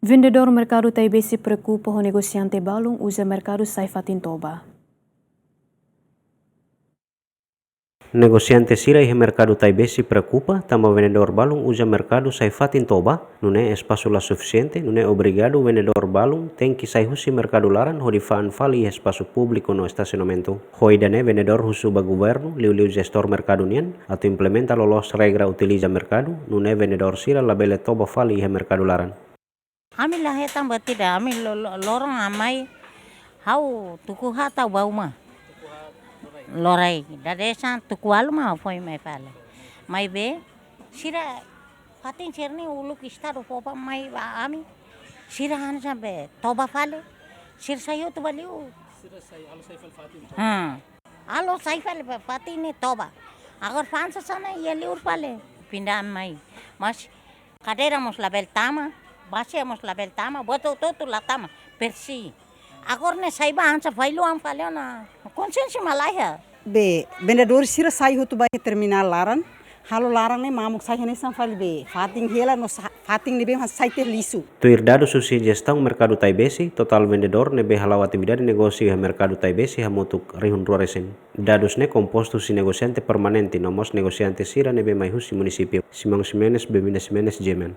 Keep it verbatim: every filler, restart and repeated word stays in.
Vendedór merkadu Taibesi preokupa ho negosiante balun uza merkadu sai fatin toba. Negosiante sira iha merkadu Taibesi preokupa tanba vendedór balun uza merkadu sai fatin toba, nune'e espasu la sufisiente, nune'e obrigadu vendedór balun tenke sai husi merkadu laran hodi fa'an fali iha espasu públiku no estasionamentu. Ho ida-ne'e vendedór husu ba governu, liuliu jestór merkadu nian, atu implementa loloos regra utiliza merkadu, nune'e vendedór sira labele toba fali iha merkadu laran. Ami la hetan buat ida, ami lo-, lo-, loron mai, ha'u tuku haat ha'u ba uma. Lorai, dadeer-saan tuku ualu mak foin mai fali. Maibé, sira fatin sira-ne'e uluk Estadu fó ba mai ba ami, sira hanesan be toba fali, sira sai hotu ba li'ur. Sira sai, halo sai fali fatin. Hmm. Halo sai fali ba fatin ne'e toba. Agora fa'an sasán iha li'ur fali, pinda mai. Mas kadeira mós labele tama, basia mós labele tama, buat hotu-hotu la tama, bersih. Agora ne'e sai ba hanesan fali oan fali ona, konsiénsia mak laiha. Be, vendedór sira sai hotu ba terminál laran, halo laran ne'e mamuk sai hanesan fali be, fatin hela no sa-, fatin ne'ebé mak sai tiha lixu. Tuir dadus husi jestaun merkadu Taibesi, totál vendedór ne'ebé hala'o atividade negósiu iha merkadu Taibesi hamutuk rihun rua resin. Dadus ne'e kompostu husi negosiante permanente no mós negosiante sira ne'ebé mai husi munisípiu. Simão Ximenes, Bemina Ximenes, G M N.